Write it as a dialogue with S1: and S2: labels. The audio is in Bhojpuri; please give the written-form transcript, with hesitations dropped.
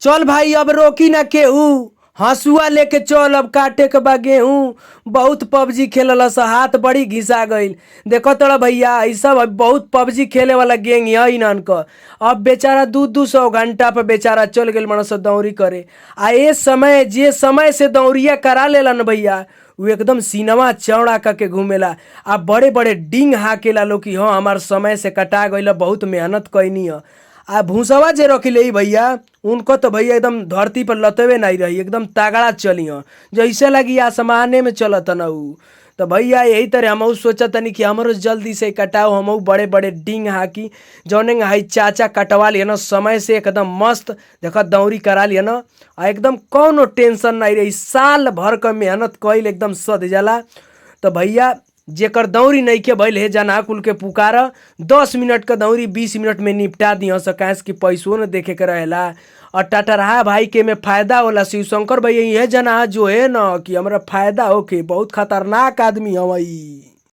S1: चल भाई अब रोकी ना केहू, हंसुआ लेके चल अब काटे के बा गेहूं। बहुत पबजी खेलल स, हाथ बड़ी घिसा गईल। देखो तोड़ा भैया ई सब बहुत पबजी खेले वाला गैंग है इनन क। अब बेचारा 200-200 घंटा पर बेचारा चल गेल बड़ा स दौरी करे। आ ए समय जे समय से दौरिया करा लेलन भैया उ एकदम सीनवा चौड़ा करके घूमेला आ बड़े बड़े डिंग हाकेला लोग कि हाँ हमार समय से कटा गईल, बहुत मेहनत कैनी है। आ भूसवा जे रखिले भैया उनको तो भैया एकदम धरती पर लतवे नहीं रही, एकदम तगड़ा चली हँ, जैसे लगी आसमाने में चलत न उ। तो भैया यही तरह हमहू सोचतनी कि हमरो जल्दी से कटाओ, हमहू बड़े बड़े डिंग हाकी जौने हाई चाचा कटवा लिया न समय से एकदम मस्त देख दौरी करा लिया न, आ एकदम कौनो टेंशन नहीं रही, साल भर क मेहनत कईल एकदम सध जाला। तो भैया जेकर दौरी नइखे भइल हे जना कुल के पुकार, 10 मिनट क दौरी 20 मिनट में निपटा दिह स, काहे कि पैसो न देखे के रहेला। और टटरहा भाई के में फायदा होला, शिवशंकर भैया इहे जना जो है न कि हमरा फायदा होखे, बहुत खतरनाक आदमी हवई।